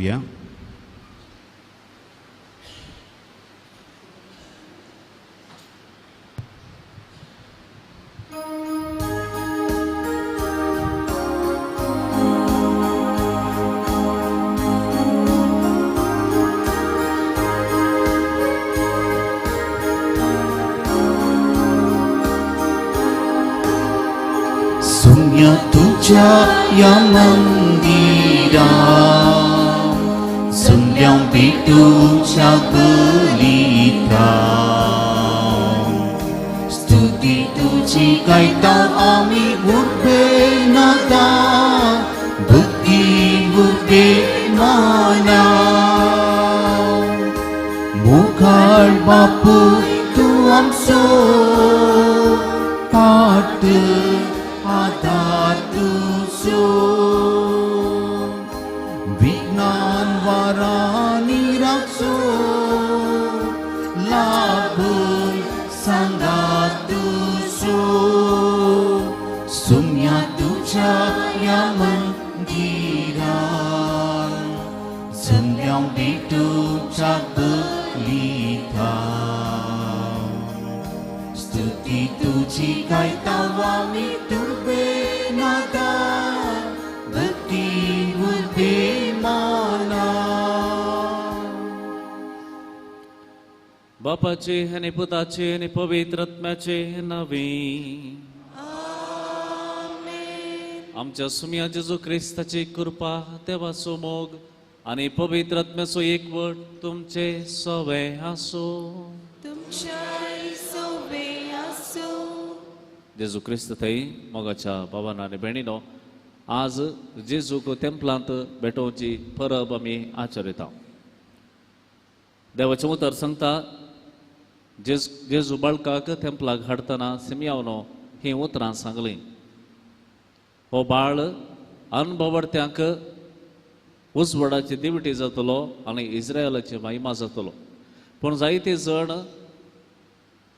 घेवया. सुम्या तुझ्या या मंदिरा सुम्या भेटूच्या बलिता स्तुती तुझी गायता आम्ही उभे नादा भक्ती उभे माना मुखार बापू तू आमचो पाट आधार तुजो विज्ञान वारांनी राखचो लाभून सांगात तुजो सुम्या तुझ्या या मंदिरान सुम्या भेटूच्या बलिता स्तुती तुझी गायता आम्ही तुबे नादा भक्ती उभे माना. बापाचे आनी पुताचे आनी पवित्र आत्म्याचे नावे आमच्या सुम्या जेजू क्रिस्ताची कृपा, देवाचो मोग आनी पवित्र आत्म्याचो एकवट तुमचे सवे आसूं. जेजू क्रिस्त थंय मोगाच्या बाबान आनी भयणीनो, आज जेजूक तेंपलांत भेटोवची परब आमी आचरिता. देवाचें उतर सांगता, जेजू बाळकाक तेंपलाक हाडटना सिमियावनो हीं उतरां सांगलीं. हो बाळ अनभवडत्यांक उजवाडाची दिवटी जातलो आनी इस्रायलाची महिमा जातलो. पूण जायते जण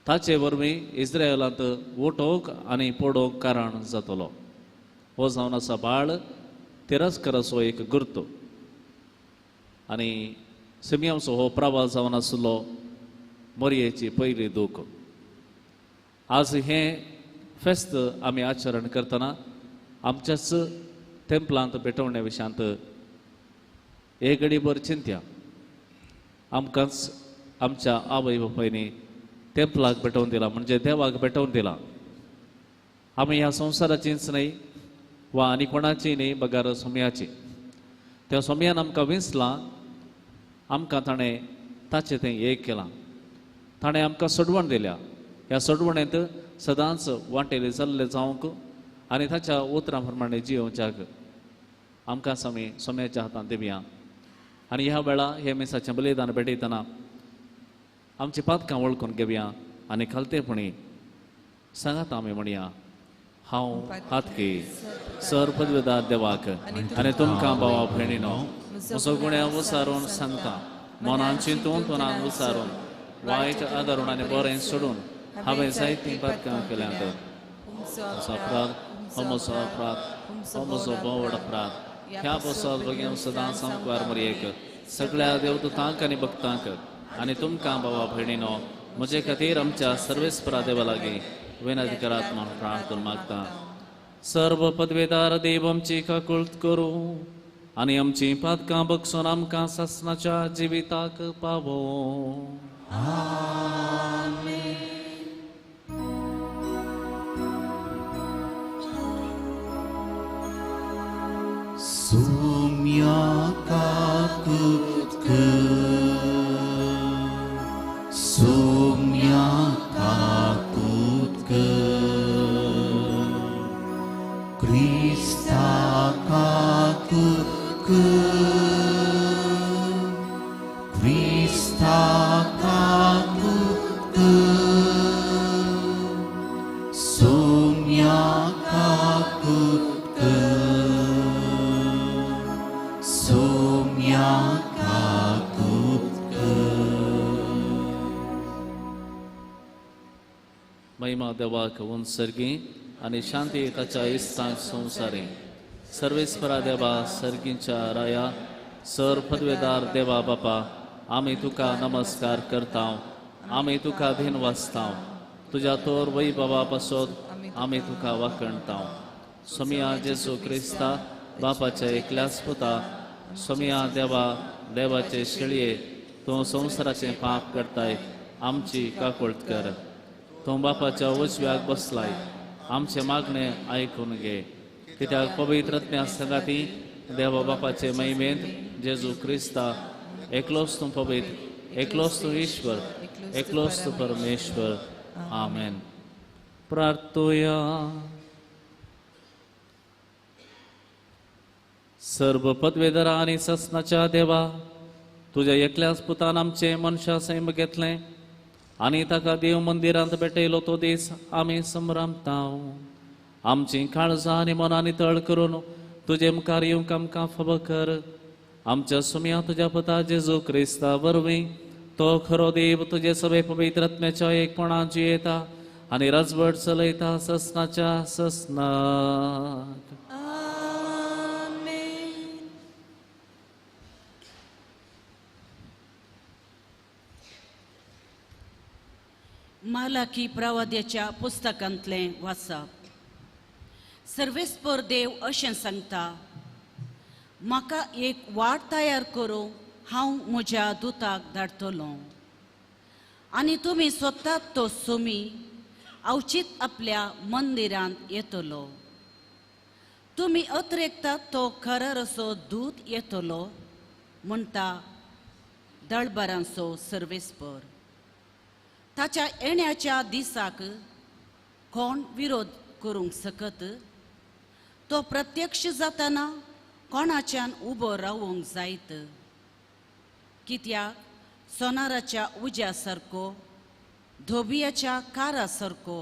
ताचे वरवीं इस्रायलांत उठोवंक आनी पडोवंक कारण जातलो. हो जावन आसा बाळ तिरस्काराचो एक गुर्त आनी सिमियांचो हो प्रवास जावन आसलो मोरयेची पयली दूख. आज हें फेस्त आमी आचरण करतना आमच्याच तेंपलांत भेटवण्या विशयांत एक घडीभर चिंत्या. आमकांच आमच्या आवय बापायनी तेंपलाक भेटोवन दिला, म्हणजे देवाक भेटोवन दिला. आमी ह्या संवसाराचीच न्हय वा आनी कोणाची न्हय, बगर सोम्याची. त्या सोम्यान आमकां विंचलां, आमकां ताणें ताचें तें एक केलां, ताणें आमकां सोडवण दिल्या. ह्या सोडवणेंत सदांच वांटेले जाल्ले जावंक आनी ताच्या उतरां प्रमाणे जियोवच्याक आमकां आमी सोम्याच्या हातांत दिवया. आनी ह्या वेळा हे मिसाचें बलिदान भेटयतना आमची पातकां वळखून घेवया आनी खालतेपणी सांगात आमी म्हणया, हांव हातकी सर पदवेदार देवाक आनी तुमकां भावा भयणीनो म्हजो गुण्यांव विचारून सांगता, मनान चिंतून तोंडान विचारून वायट आदारून आनी बरें सोडून हांवें जायतीं पातकां केल्यांत. म्हजो अपराध, हो म्हजो अपराध, हो म्हजो भोव अपराध. ह्या पावसात भगें सदांच सामकार मरयेक सगळ्या देवदूतांक आनी भक्तांक आनी तुमकां भावा भयणीनो म्हजे खातीर आमच्या सर्वेस्परा देवा लागीं विनंती करात म्हूण प्रार्थना मागता. सर्व पदवेदार देव आमची काकुळट करूं आनी आमची पातकां बक्षून आमकां सासणाच्या जिविताक पावोवं. सुम्या काकुत सुम्या काकुत क्रिस्ता काकुत क्रिस्ता काकुत सुम्या काकुत सुम्या काकुत. महिमा देवाक उत्सर्गी आनी शांती ताच्या इस्तांक संवसारी. सर्वेस्परा देवा सर्गीच्या राया, सर पदवेदार देवा बापा, आमी तुका नमस्कार करता, आमी तुका धीन वाचता, तुज्या तोर वैभवा पासत आमी तुका वाखणता। सोमिया जेजू क्रिस्ता बापाच्या एकल्याच पुता, सोमिया देवा देवाचे शेळये, तूं संवसाराचें पाप करताय, आमची काकुळट कर। तूं बापाच्या उजव्याक बसलाय, आमचें मागणें आयकून घे। कित्याक पवित्र आत्म्या सांगाती देवा बापाचे महिमेंत जेजू क्रिस्ता एकलोच तूं पवित्र, एकलोच तूं ईश्वर, एकलोच तूं परमेश्वर। आमेन। प्रार्थुया। सर्व पदवेधरा आनी ससनाच्या देवा, तुज्या एकल्याच पुतान आमचें मनशा सैम घेतलें आनी ताका देव मंदिरांत भेटयलो तो दीस आमी संभ्रमता। आमची काळजां आनी मनां नितळ करून तुजे मुखार येवंक आमकां फावो कर। आमच्या सुम्या तुज्या पुता जेजू क्रिस्ता वरवीं तो खरो देव तुजे सगळे पवित्र आत्म्याच्या एकपणान जियेता आनी राजवट चलयता ससनाच्या ससनाक। मालाकी प्रवाद्याच्या पुस्तकांतलें वाचप। सर्वेस्पर देव अशें सांगता, म्हाका एक वाट तयार करूंक हांव म्हज्या दुताक धाडटलो आनी तुमी सोदतात तो सुमी अवचीत आपल्या मंदिरांत येतलो। तुमी अतिरेकतात तो खरार असो दूत येतलो म्हणटा दळबारांचो सर्वेस्पर। ताच्या येण्याच्या दिसाक कोण विरोध करूंक शकत? तो प्रत्यक्ष जाताना कोणाच्यान उबो रावूंक जायत? कित्याक सोनाराच्या उज्या सारको, धोबियाच्या कारा सारको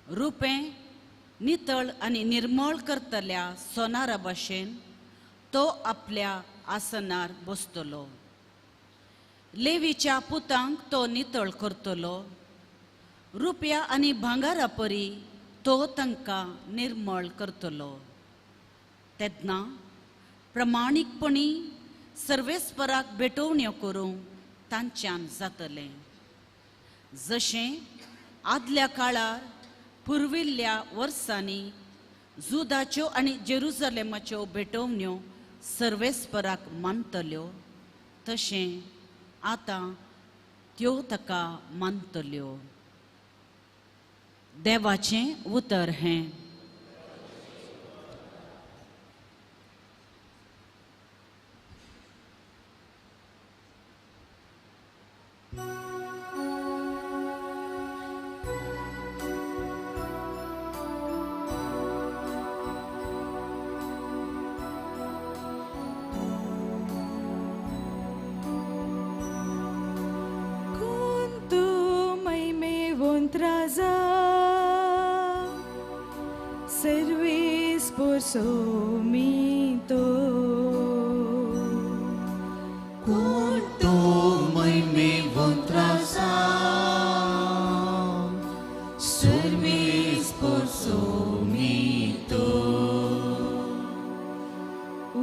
रुपें नितळ आनी निर्मळ करतल्या सोनारा भाशेन तो आपल्या आसनार बसतलो। लेवीच्या पुतांक तो नितळ करतलो, रुपया आनी भांगारा परी तो तांकां निर्मळ करतलो। तेन्ना प्रमाणीकपणी सर्वेस्पराक भेटोवण्यो करूंक तांच्यान जातलें, जशें आदल्या काळार पुर्विल्ल्या वर्सांनी जुदाच्यो आनी जेरुजलेमाच्यो भेटोवण्यो सर्वेस्पराक मानतल्यो तशें आतां त्यो ताका मानतल्यो। देवाचें उतर हें। Servis por somito Kunto mai me vontrasa Servis por somito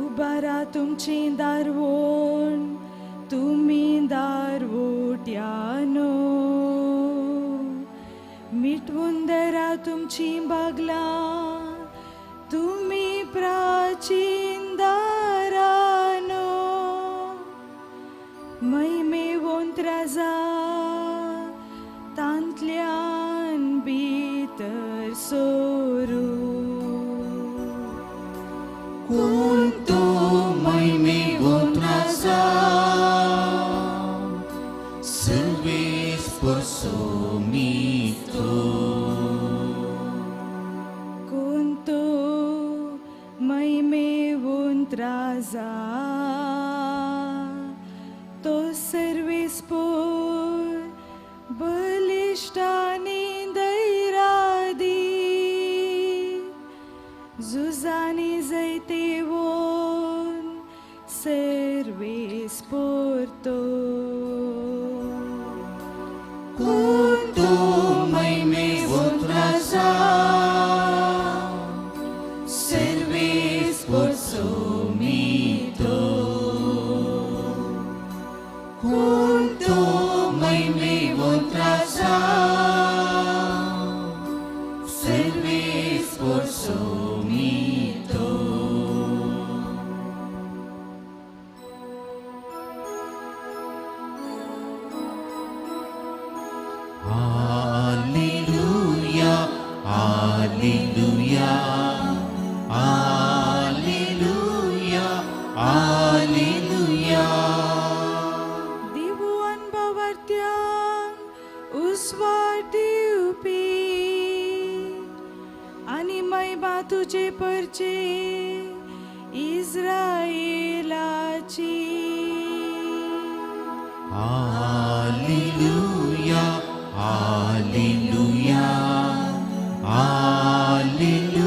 Ubara tumchi darvon tumi darvotyano मिटवून तुमची बागला तुमी प्राचीन दारानो महिमेवंत राजा तांतल्यान भितर सोरू कोण तो महिमेवंत राजा सर्वेस परसोमितो कोण तो महिमेवंत राजा तो सर्वेस्पोर बलिष्ठ आनी धैर्यादी झुजांनी जैतेवोन सर्वेस्पोर तो कोण तो महिमेवंत राजा Sarves परसोमितो। Hallelujah, hallelujah, hallelujah, hallelujah. दिवू अनभवर्त्यांक उस्वाड दिवपी आनी महिमा तुजे परचे इस्रायलाची. Hallelujah, hallelujah, hallelujah,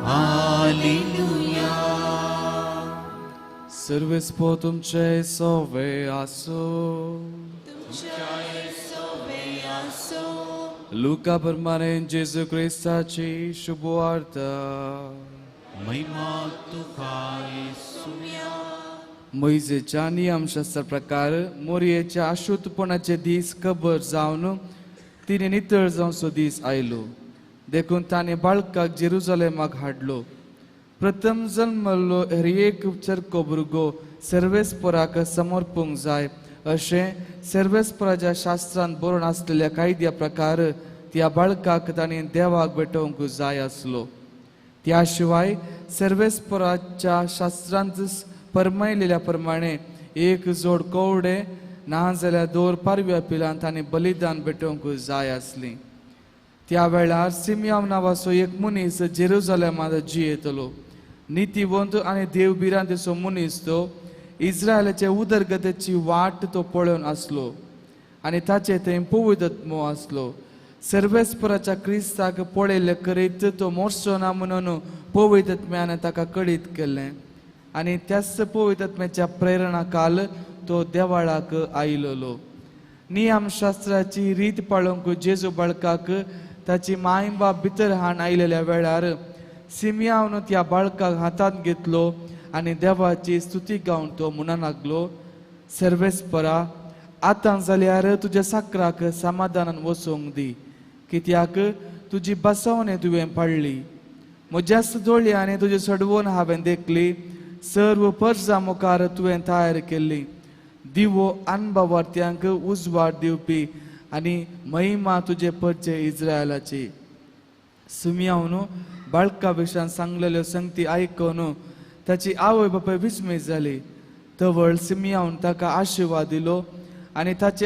hallelujah. सर्वेस्पो तुमचे सोवे आसो. लुका प्रमाणे जेजू क्रिस्ताची शुभवार्ता. महिमा तुका येसुया. मोयजेच्या नियमशास्त्रा प्रकार मोरयेच्या अशुद्धपणाचे दीस खबर जावन तिणे नितळ जावचो दीस आयलो. देखून ताणें बाळकाक जेरुजलेमाक हाडलो. प्रथम जल्मल्लो हर एक चरको भुरगो सर्वेस्पराक समर्पूंक जाय अशें सर्वेस्पराच्या शास्त्रांत बरोवन आसलेल्या कायद्या प्रकार त्या बाळकाक ताणें देवाक भेटोवंक जाय आसलो. त्या शिवाय सर्वेस्पराच्या शास्त्रांत परमायलेल्या प्रमाणे एक जोड कवडे ना जाल्यार दोर पारव्या पिलान ताणें बलिदान भेटोवंक जाय आसली. त्या वेळार सिमयाव नांवाचो एक मनीस जेरुजलेमांत जियेतलो. नितीवंत आनी देव भिरांतेचो मनीस तो इस्रायलाचे उदरगतीची वाट तो पळोवन आसलो आनी ताचे थंय पवित्र आसलो. सर्वेस्पराच्या क्रिस्ताक पळयल्ले करीत तो मोरचो ना म्हणून पवित्रत्म्यान ताका कळीत केलें आनी त्याच पवित्रत्म्याच्या प्रेरणा काल तो देवाळाक आयिल्लो. नियमशास्त्राची रीत पाळोवंक जेजू बाळकाक ताची माय बाप भितर हाण आयिल्ल्या वेळार सिमयावन त्या बाळकाक हातांत घेतलो आनी देवाची स्तुती गावन तो म्हणूंक लागलो, सर्वेस्परा आतां जाल्यार तुज्या साकराक समाधानान वचोंक दी, कित्याक तुजी बसवणें तुवें पाळ्ळी. म्हज्याच दोळयांनी तुजी सडवण हांवें देखली, सर्व परजा मुखार तुवें तयार केल्ली दिवो अनभवार्थ्यांक उजवाड दिवपी आनी महिमा तुजे परचे इस्रायलाची. सुमयावन बाळका विशयान सांगलेल्यो संगती आयकून ताची आवय बापाय विस्मय जाली. तवळ सिमयावन ताका आशिर्वाद दिलो आनी ताचे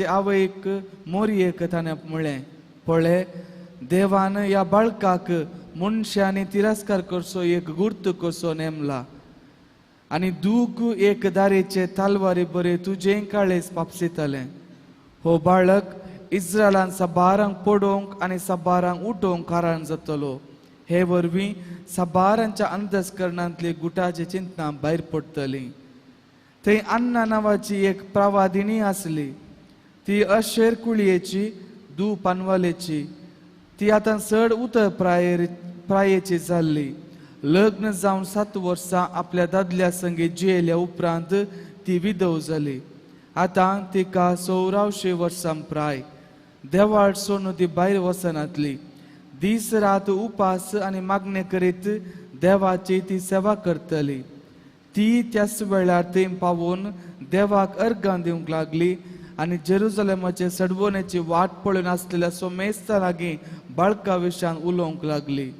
आवयक मोरयेक ताणें म्हळें, पळय देवान ह्या बाळकाक मनशांनी तिरस्कार करचो एक गुर्त कसो नेमला आनी दूख एक दारेचे तालवारी बरे तुजें काळेस पापसितालें. हो बाळक इस्रायलान साबारांक पडोवंक आनी साबारांक उठोवंक कारण जातलो. हे वरवीं साबारांच्या अंतस्करणांतली गुटाची चिंतनां भायर पडटलीं. थंय अन्ना नांवाची एक प्रवादिनी आसली. ती अशेर कुळयेची दू पानवालेची. ती आतां चड उतर प्रायेची जाल्ली. लग्न जावन 7 वर्सां आपल्या दादल्या संगी जियेल्या उपरांत ती विधव जाली. आतां तिका 84 वर्सां प्राय. देवाळ सोडून ती भायर वचनातली. दीस रात उपास आनी मागणें करीत देवाची ती सेवा करतली. ती त्याच वेळार थंय पावून देवाक अर्गां दिवंक लागली आनी जेरुजलेमाचे सडवणेची वाट पळोवन आसलेल्या सोमेस्ता लागीं बाळका विशयान उलोवंक लागली.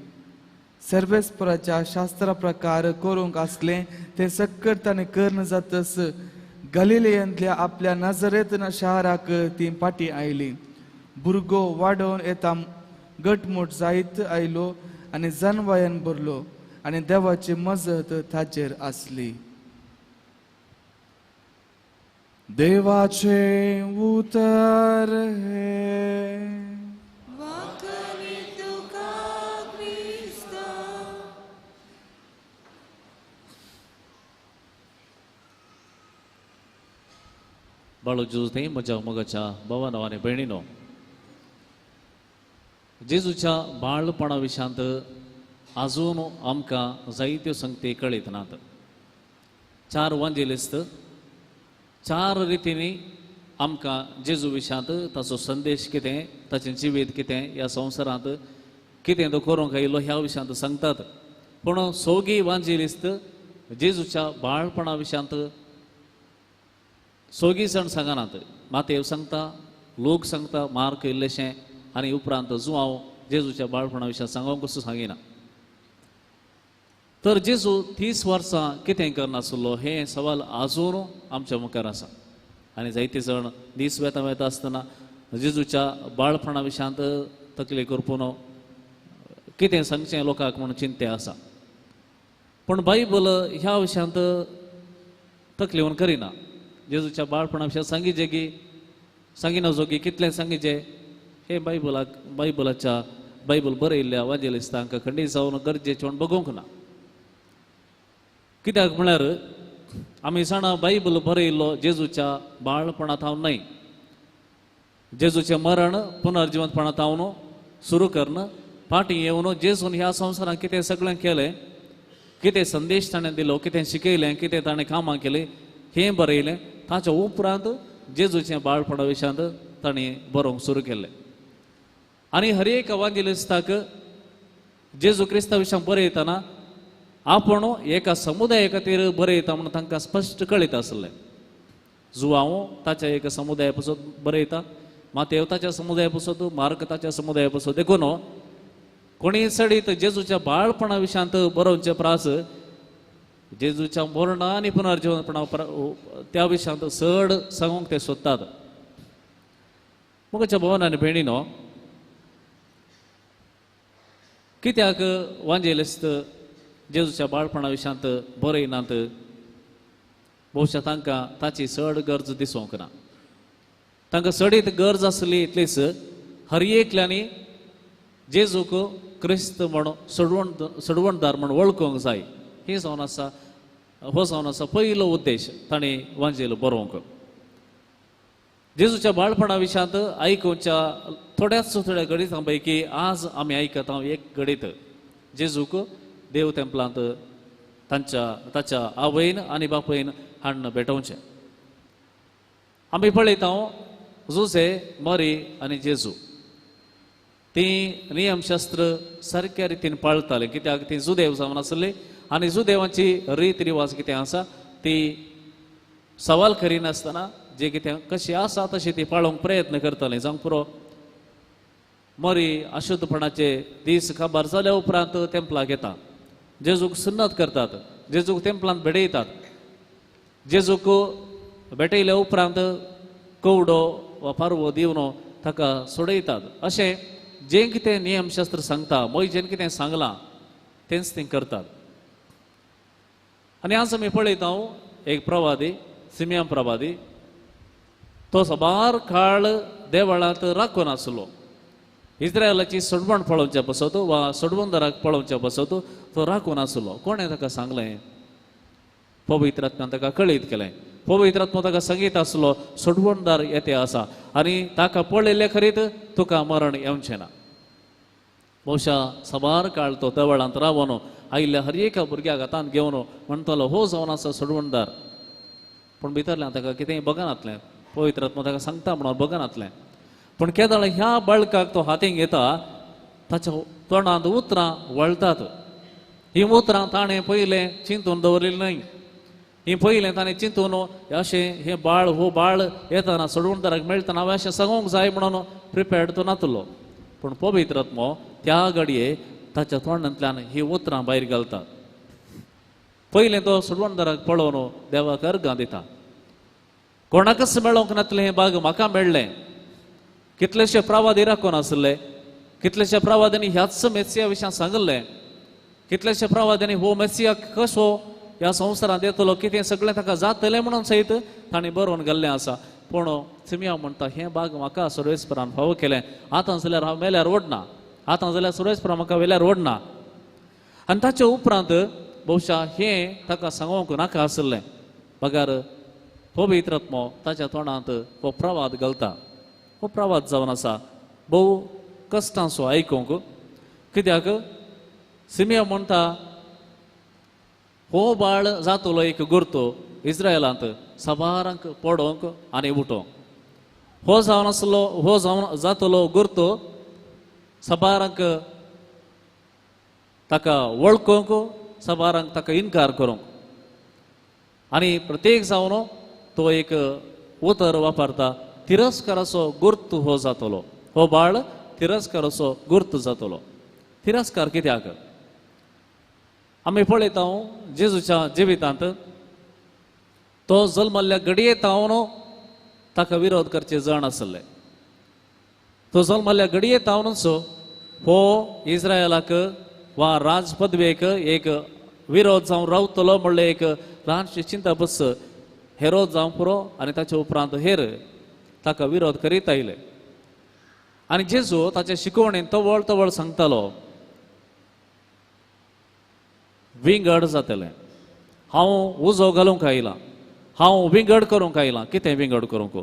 सर्वेस्पराच्या शास्त्रा प्रकार करूंक आसलें तें सक्कट ताणें कर्ण जातस गलिलेयांतल्या आपल्या नजरेत शाराक ती फाटीं आयली. भुरगो वाडोवन येता गटमूट जायत आयलो आनी जनवायान भरलो आनी देवाची मजत ताचेर आसली. देवाचें उतर हें. बाळू जेजू म्हज्या मोगाच्या भावानो आनी भयणीनो, जेजूच्या बाळपणा विशयांत आजून आमकां जायत्यो संगती कळीत नात. 4 वांजेलिस्त 4 रितींनी आमकां जेजू विशयांत ताचो संदेश कितें, ताचें जिवीत कितें, ह्या संवसारांत कितें तो करूंक आयिल्लो ह्या विशयांत सांगतात. पूण सोगी वांजेलिस्त जेजूच्या बाळपणा विशयांत सोगी जाण सांगनात. मातेव सांगता, लोक सांगता, मार्क इल्लेशें आनी उपरांत जुआंव जेजूच्या बाळपणा विशयान सांगूंक कसो सांगिना. तर जेजू 30 वर्सां कितें करनासलो हें सवाल आजून आमच्या मुखार आसा. आनी जायते जाण दीस वेता वेता आसतना जेजूच्या बाळपणा विशयांत तकली करपून कितें सांगचें लोकांक म्हूण चिंते आसा. पूण बायबल ह्या विशयांत तकली येवन करिना. जेजूच्या बाळपणा विशयांत सांगिचें की सांगिना जोगी कितलें सांगिचें हें बायबलाक बायबलाच्या बायबल बरयल्ल्या वाजेलिस्तांक खंडीत जावन गरजेचें म्हूण बगोवंक ना. कित्याक म्हळ्यार आमी जाणा बायबल बरयल्लो जेजूच्या बाळपणांत हांव न्हय, जेजूचें मरण पुनर्जिवंतपणांत हांव सुरू करून फाटीं येवन जेजून ह्या संवसारांत कितें सगळें केलें, कितें संदेश ताणें दिलो, कितें शिकयलें, कितें ताणें कामां केलीं हें बरयलें. ताच्या उपरांत जेजूचें बाळपणा विशयांत ताणें बरोवंक सुरू केलें. आनी हर एक वांजेलिस्ताक जेजू क्रिस्ता विशयान बरयतना आपूण एका समुदाया खातीर बरयता म्हणून तांकां स्पश्ट कळीत आसलें. जुआंव ताच्या एका समुदाया पासत बरयता, मातेव ताच्या समुदाया पासत, मार्क ताच्या समुदाया पासत. देखून कोणी चडीत जेजूच्या बाळपणा विशयांत बरोवचे प्रास जेजूच्या मरणा आनी पुनर्जिवनपणा त्या विशयांत चड सांगूंक ते सोदतात. मुखाच्या भोवन आनी भयणीनो, कित्याक वांजेलिस्त जेजूच्या बाळपणा विशयांत बरयनात? भोवशा तांकां ताची चड गरज दिसूंक ना. तांकां चडीत गरज आसली इतलीच हर एकल्यांनी जेजूक क्रिस्त म्हण सोडवणदार म्हण वळखूंक जाय. ही जावन आसा, हो जावन आसा पयलो उद्देश ताणें वांजेल बरोवंक. जेजूच्या बाळपणा विशयांत आयकुच्या थोड्याच थोड्या गणितां पैकी आज आमी आयकता एक गणीत, जेजूक देव तेंपलांत तांच्या ताच्या आवयन आनी बापयन हाडून भेटोवचें. आमी पळयता जुजे, मरी आनी जेजू तीं नियमशास्त्र सारक्या रितीन पाळतालीं. कित्याक तीं जुदेव जावन आसली आनी जुदेवांची रीत रिवाज कितें आसा ती सवाल करिनासतना जे कितें कशी आसा तशी ती पाळोवंक प्रयत्न करतालीं. जावंक पुरो मरी अशुद्धपणाचे दीस काबार जाल्या उपरांत तेंपलाक येता, जेजूक सुन्नत करतात, जेजूक तेंपलांत भेटयतात. जेजूक भेटयल्या उपरांत कवडो वा पारवो दिवन ताका सोडयतात. अशें जें कितें नियमशास्त्र सांगता, मोयजेन कितें सांगलां तेंच तें करतात. आनी आज आमी पळयता एक प्रवादी, सिमियम प्रवादी, तो साबार काळ देवळांत राखून आसलो. इस्रायलाची सोडवण पळोवच्या पासत वा सोडवणदाराक पळोवच्या पासत तो राखून आसलो. कोणें ताका सांगलें? पवित्र आत्म्यान ताका कळीत केलें. पवित्र आत्मा ताका सांगीत आसलो सोडवणदार येते आसा आनी ताका पळयल्ले खरीत तुका मरण येवचें ना. बहुशा साबार काळ तो देवळांत रावन आयिल्ल्या हर एका भुरग्याक हातांत घेवन म्हणटलो हो जावन आसा सोडवणदार. पूण भितरल्यान ताका कितेंय बगनातलें, पवित्र आत्मा ताका सांगता म्हणून बगनातलें. पूण केदळ ह्या बाळकाक तो हातीन घेता, ताच्या तोंडांत उतरां वळटात. हीं उतरां ताणें पयलें चिंतून दवरिल्लीं न्हय. हीं पयलें ताणें चिंतून अशें हें बाळ हो बाळ येतना सोडवणदाराक मेळटना हांवें अशें सांगूंक जाय म्हणून प्रिपेर्ड तो नातलो. पूण पवित्र आत्मो त्या घडये ताच्या तोंडांतल्यान हीं उतरां भायर घालता. पयलें तो सोडवणदाराक पळोवन देवाक अर्गां दिता. कोणाकच मेळोवंक नातलें हें भाग म्हाका मेळ्ळें. कितलेशे प्रवादी राखून आसले, कितलेशे प्रवाद्यांनी ह्याच मेसिया विशयान सांगिल्लें, कितलेशे प्रवाद्यांनी हो मेसिया कसो ह्या संवसारांत येतलो, कितें सगळें ताका जातलें म्हणून सयत तांणी बरोवन गेल्लें आसा. पूण सिमिया म्हणटा हें भाग म्हाका सर्वेस्परान फावो केलें. आतां जाल्यार हांव मेल्यार ओडना, आतां जाल्यार सर्वेस्परान म्हाका वेल्यार ओडना. आनी ताचे उपरांत बहुशा हें ताका सांगूंक नाका आसलें, बगर पवित्र आत्मो ताच्या तोंडांत हो प्रवाद घालता. हो प्रवाद जावन आसा भोव कश्टांचो आयकूंक. कित्याक सिमिया म्हणटा हो बाळ जातलो एक गुर्तो इस्रायलांत साबारांक पडोवंक आनी उठोवंक. हो जावन आसलो हो जावन जातलो गुर्तो साबारांक ताका वळखूंक, साबारांक ताका इनकार करूंक. आनी प्रत्येक जावन तो एक उतर वापरता, तिरस्काराचो गुर्त हो जातलो. हो बाळ तिरस्काराचो गुर्त जातलो. तिरस्कार कित्याक? आमी पळयता जेजूच्या जिवितांत तो जल्मल्ल्या घडये तावन ताका विरोध करचे जाण आसले. तो जल्मल्ल्या घडये तावनूच हो इस्रायलाक वा राज पदवेक एक विरोध जावन रावतलो म्हणलें एक ल्हानशी चिंता बस हेरोद जावं पुरो आनी ताचे उपरांत हेर ताका विरोध करीत आयले. आनी जेजू ताचे शिकवणेन तवळ तवळ सांगतालो, विंगड जातलें, हांव उजो घालूंक आयलां, हांव विंगड करूंक आयलां. कितें विंगड करूंक?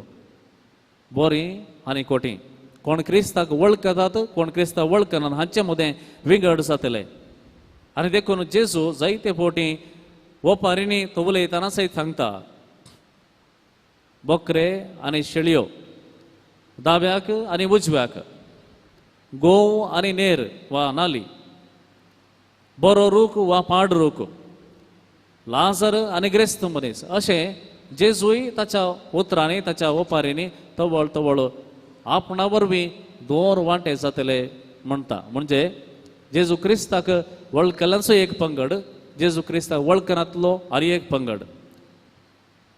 बरीं आनी खोटीं, कोण क्रिस्ताक वळखतात कोण क्रिस्ताक वळखनात हांचे मदें विंगड जातलें. आनी देखून जेजू जायते फावटी ओपारींनी तो उलयतना सयत सांगता, बकरे आनी शेळयो, दाव्याक आनी उजव्याक, गोव आनी नेर वा नाली, बरो रूख वा पाड रूख, लाजर आनी ग्रेस्त मनीस, अशें जेजूय ताच्या उतरांनी ताच्या ओपारींनी तवळ तवळ आपणा वरवीं दोन वांटे जातले म्हणटा. म्हणजे जेजू क्रिस्ताक वळखल्यांचो एक पंगड, जेजू क्रिस्ताक वळखनातलो आनी एक पंगड.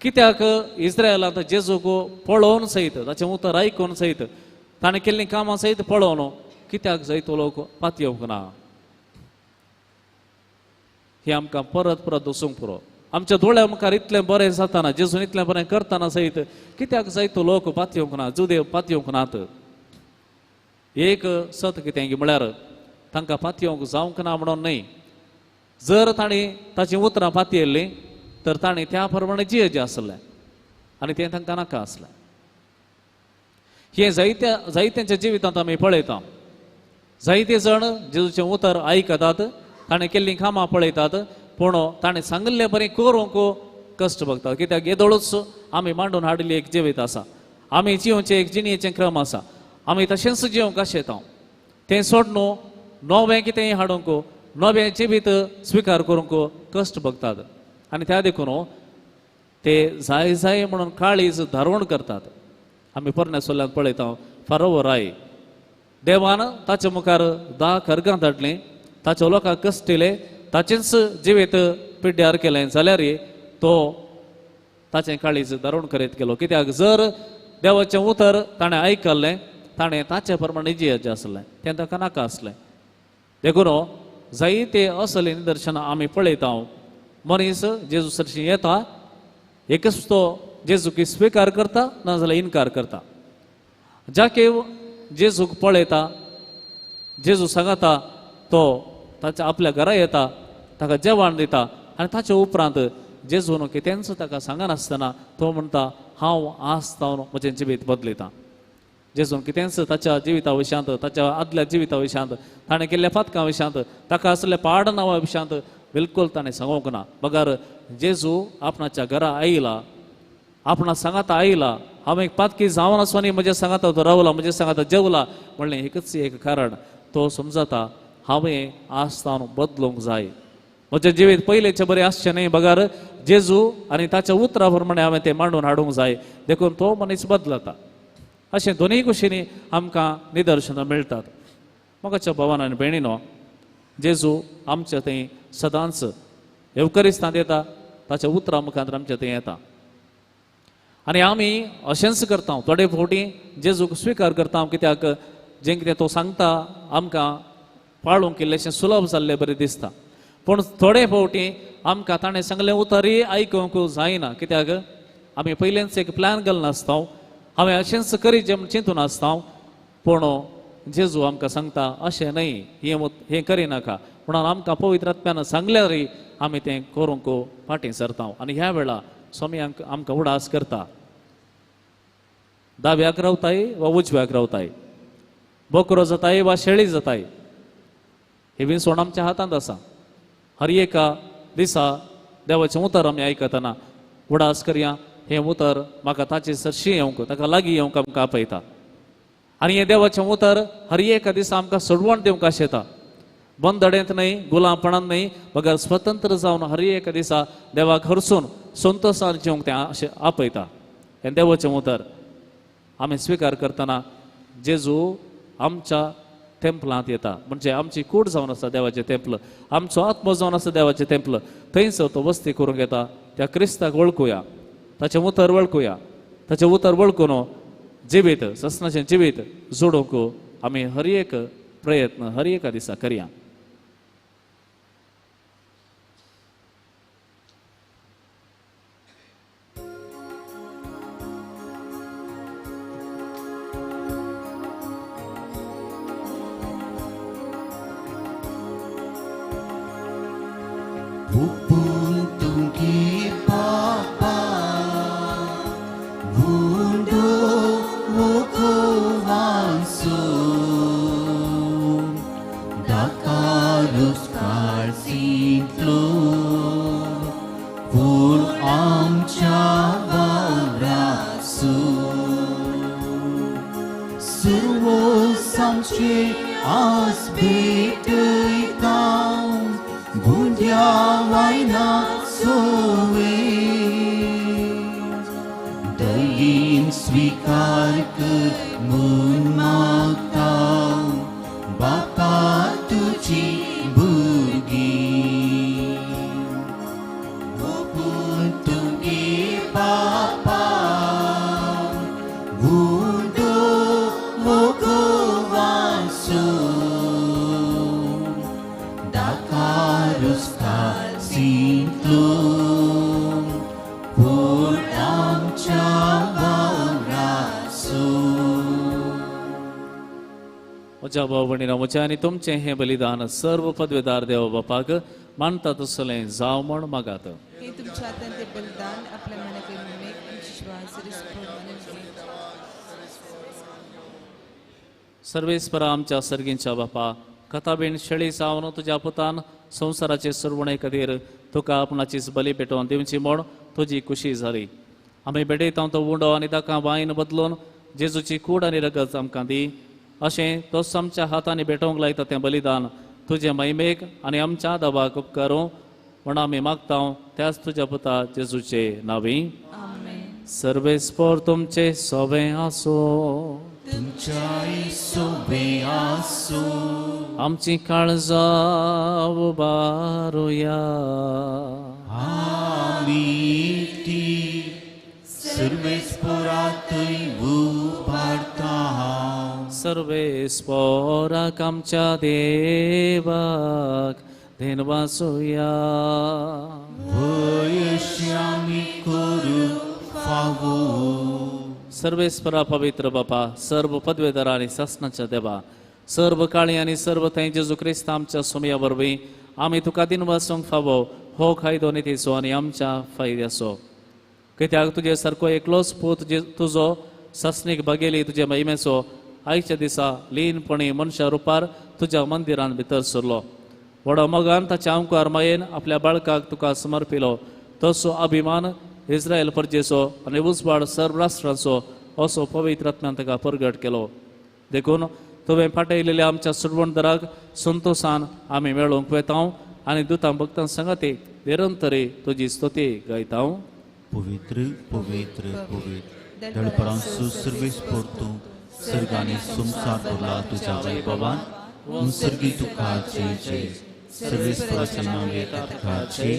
कित्याक इस्रायलांत जेजूक पळोवन सयत ताचें उतर आयकून सयत ताणें केल्लीं कामां सयत पळोवन कित्याक जायतो लोक पातयेवंक ना? हें आमकां परत परत दसूंक पुरो. आमच्या दोळ्या मुखार इतलें बरें जाताना, जेजून इतलें बरें करतना सयत कित्याक जायतो लोक पातयेवंक ना, जुदेव पातयेवंक नात? एक सत कितें म्हळ्यार तांकां पातयेवंक जावंक ना म्हणून न्हय, जर तांणी ताचीं उतरां पातयेल्लीं तर तांणी त्या प्रमाणे जियेचें आसलें आनी तें तांकां नाका आसलें. हें जायत्या जायत्यांच्या जिवितांत आमी पळयता. जायते जाण जेजूचें उतर आयकतात, ताणें केल्लीं कामां पळयतात, पूण ताणें सांगिल्लें बरें करूंक कश्ट भोगतात. कित्याक येदोळूच आमी मांडून हाडिल्ली एक जिवीत आसा, आमी जिवचें एक जिणेचें क्रम आसा, आमी तशेंच जिवंक आशेता. तें सोडून नवें कितेंय हाडूंक, नवें जिवीत स्विकार करूंक कश्ट भोगतात आनी त्या देखून ते जाय जाय म्हणून काळीज धारवण करतात. आमी पोरण्या सोल्यांत पळयता फारोवो राय देवान ताचे मुखार 10 खरगां धाडलीं, ताच्या लोकांक कश्टिले, ताचेंच जिवीत पिड्ड्यार केलें, जाल्यार तो ताचें काळीज धारण करीत गेलो. कित्याक जर देवाचें उतर ताणें आयकल्लें, ताणें ताचे प्रमाणे जियेचें आसलें, तें ताका नाका आसलें. देखून जायते असले निदर्शनां आमी पळयता. मनीस जेजू सरशी येता, एकच तो जेजूक स्विकार करता नाजाल्यार इनकार करता. जाकेव जेजूक पळयता, जेजू सांगता, तो ताच्या आपल्या घरा येता, ताका जेवण दिता आनी ताचे उपरांत जेजून कितेंच ताका सांगनासतना तो म्हणटा, हांव आज तावन म्हजें जिवीत बदलिता. जेजून कितेंच ताच्या जिविता विशयांत, ताच्या आदल्या जिविता विशयांत, ताणें केल्ल्या पातकां विशयांत, ताका आसल्या पाड नांवा विशयांत बिलकुल ताणें सांगूंक ना. बगर जेजू आपणाच्या घरा आयला, आपणा सांगाता आयला, हांव एक पातकी जावन आसूं आनी म्हज्या सांगाता तो रावला, म्हज्या सांगाता जेवला म्हणलें एकच एक कारण, तो समजता हांवें आज तावन बदलूंक जाय, म्हजें जिवीत पयलेचें बरें आसचें न्हय, बगर जेजू आनी ताच्या उतरा प्रमाणे हांवें तें मांडून हाडूंक जाय. देखून तो मनीस बदलता. अशें दोनूय कुशींनी आमकां निदर्शनां मेळटात. मोगाच्या भावान आनी भयणीनो, जेजू आमच्या थंय सदांच येवकरिस्तांत येता, ताच्या उतरां मुखार आमच्या थंय येता आनी आमी अशेंच करता. थोडे फावटी जेजूक स्विकार करता, कित्याक जें कितें तो सांगता आमकां पाळूंक इल्लेशें सुलभ जाल्लें बरें दिसता. पूण थोडे फावटी आमकां ताणें सांगलें उतरय आयकूंक जायना, कित्याक आमी पयलेंच एक प्लॅन घालून आसता, हांवें अशेंच करीत म्हूण चिंतून आसता. पूण जेजू आमकां सांगता अशें न्हय, हें करिनाका म्हणून आमकां पवित्र आत्म्यान सांगल्यार आमी तें करूंक फाटीं सरता. आनी ह्या वेळार स्वामी आमकां उडास करता, दाव्याक रावताय वा उजव्याक रावताय, बोकरो जाताय वा शेळी जाताय, हे विसवण आमच्या हातांत आसा. हर एका दिसा देवाचें उतर आमी आयकतना उडास करया, हें उतर म्हाका ताचे सरशी येवंक, ताका लागीं येवंक आमकां आपयता. आनी हें देवाचें उतर हर एका दिसा आमकां सोडवण दिवंक आशेता. बंदडेंत न्हय, गुलामपणान न्हय, बगर स्वतंत्र जावन हर एका दिसा देवाक हरसून संतोशान जिवंक तें अशें आपयता. हें देवाचें उतर. आमी स्विकार करतना जेजू आमच्या तेंपलांत येता, म्हणजे आमची कूड जावन आसा देवाचें तेंपल, आमचो आत्मो जावन आसा देवाचें तेंपल, थंयसर तो वस्ती करूंक येता. त्या क्रिस्ताक वळखुया, ताचें उतर वळखुया, ताचें उतर वळखून जिवीत ससनाचें जिवीत जोडूंक आमी हर एक प्रयत्न हर एका दिसा करया. म्हज्या आनी तुमचें हें बलिदान सर्व पदवेदार देव बापाक मानता तसलें जावं म्हण मागात. हे तुमच्या हातान ते बलिदान आपल्या मनाक सर्वेस्परा आमच्या सर्गींच्या बापा, कथाबीण शेळी जावन तुज्या पुतान संवसाराचे सुरवणे खातीर तुका आपणाचीच बली पेटोवन दिवची म्हण तुजी खुशी जाली. आमी भेटयता तो उंडो आनी ताका वायन बदलून जेजूची कूड आनी रगत आमकां दी, अशें तोच आमच्या हातांनी भेटोवंक लायता तें बलिदान तुजें महिमेक आनी आमच्या दबाक उपकारूं म्हण आमी मागता त्याच तुज्या पुता जेजूचे नांवी. सर्वेस्पर तुमचे सोबें आसूं, तुमच्याय सोबें आसूं. आमची काळजां उबारुया, आमी ती सर्वेस्परातय उबारता. सर्वेस्पराक आमच्या देवाक धेनवासुया, भयशी आमी करूंक फावो. सर्वेस्परा पवित्र बापा, सर्व पदवेदार आनी सासणाच्या देवा, सर्व काळी आनी सर्व थंय जेजू क्रिस्त आमच्या सोमया वरवीं आमी तुका दिनवासूंक फावो हो कायदो नितीचो आनी आमच्या फायद्याचो. कित्याक तुजे सारको एकलोच पूत तुजो सासणीक बागेली तुजे महिमेचो आयच्या दिसा लीनपणी मनशा रुपार तुज्या मंदिरान भितर सरलो. व्हडा मोगान ताच्या आंकवार मायेन आपल्या बाळकाक तुका समर्पिलो. तसो अभिमान इस्रायल परजेचो आनी उजवाड सर्व राष्ट्रांचो असो पवित्र आत्म्यान ताका परगट केलो. देखून तुवें फाटयलेल्या आमच्या सुरवणदाराक संतोशान आमी मेळोवंक वेता आनी दुतां भक्तां सांगाती निरंतरी तुजी स्तुती गायता. पवित्र पवित्र पवित्र दळपरांसू सर्वेस्पर तूं सर्गानी संवसार भरला तुज्या वैभवान. उंसर्गी तुका जय जय, सर्वेस्पराच्या नांव येता तुका जय,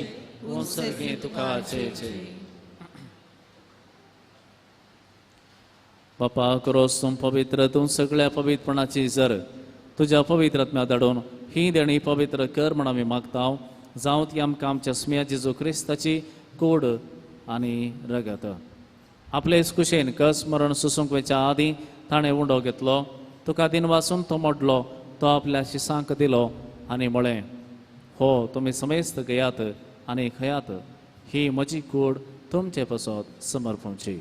उंसर्गी तुका जय जय. बापा क्रोस तूं पवित्र, तूं सगळ्या पवित्रपणाची जर तुज्या पवित्र आत्म्या धाडून ही देणी पवित्र कर म्हण आमी मागता. जावं ती आमकां आमच्या स्म्या जेजू क्रिस्ताची कोड आनी रगत. आपले कुशेन कस मरण सोसूंक वयच्या आदीं ताणें उंडो घेतलो, तुका दिन वासून तो मोडलो, तो आपल्या शिसांक दिलो आनी म्हळें, हो तुमी समेस्त घेयात आनी खयात, ही म्हजी कूड तुमचे पासत समर्पणची.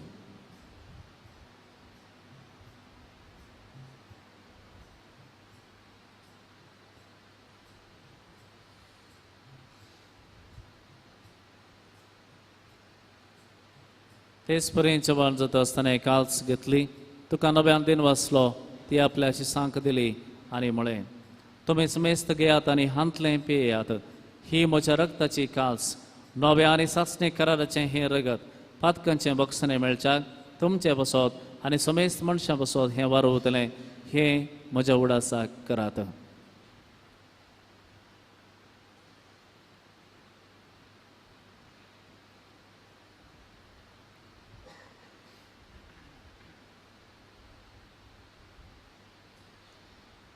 तेच पर्यंत जेवण जाता आसतना काल्स घेतली, तुका नव्यान दिन वाचलो, ती आपल्या शिसांक दिली आनी म्हळें, तुमी समेस्त घेयात आनी हांतलें पियेयात, ही म्हज्या रक्ताची काल्स, नव्या आनी सासणी कराराचें हें रगत पातकांचें बक्षणें मेळच्याक तुमचें बसत आनी समेस्त मनशां पासत हें वारवतलें हें म्हज्या उडासाक करात.